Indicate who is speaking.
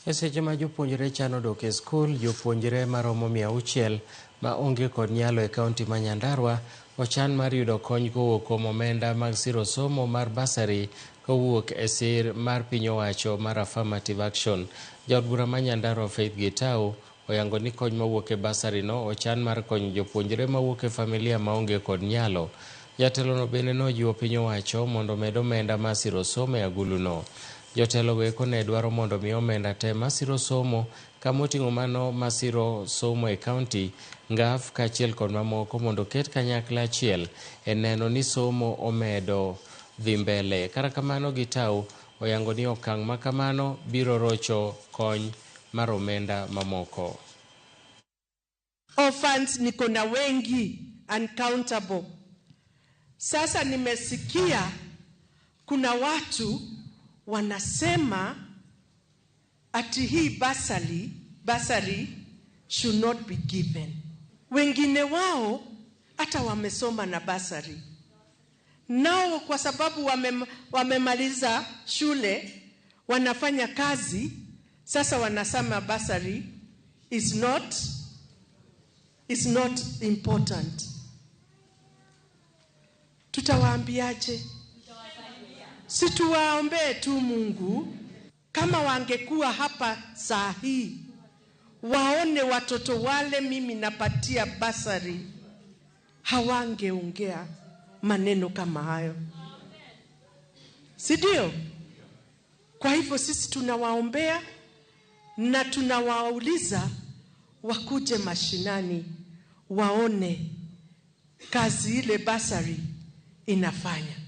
Speaker 1: E seche ma jopuonjre chano dok e skul, jopuonjre maromo 600 ma onge kod nyalo e kaunti ma Nyandarua ochan mar yudo kony kowuok kuom omenda mag siro somo mar bursary kowuok e sir mar piny owacho mar Affirmative Action. Jaod bura ma Nyandarua Faith Gitau oyango ni kony mawuok e bursary no ochan mar konyo jopuonjre mawuok e familia maonge kod nyalo. Jatelono bende nojiwo piny owacho mondo omed omenda mar siro somo e aguluno. Jotelo go eko ne dwaro mondo mi omenda te masiro somo kama oting'o mano masiro somo e kaunti, NGAAF kaachiel kod mamoko mondo oket kanyakla achiel e neno ni somo omedo dhi mbele. Kata kamano Gitau oyango ni okang' ma kamano biro rocho kony mar omenda mamoko.
Speaker 2: Orphans niko na wengi uncountable. Sasa nimesikia kuna watu wanasema ati hii bursary should not be given. Wengine wao hata wamesoma na bursary. Nao kwa sababu wamemaliza shule wanafanya kazi, sasa wanasema bursary is not important. Tutawaambiaje? Si tuwaombee tu Mungu, kama wangekuwa hapa saa hii waone watoto wale mimi napatia bursary, hawangeongea maneno kama hayo, si ndio? Kwa hivyo sisi tunawaombea na tunawauliza wakuje mashinani waone kazi ile bursary inafanya.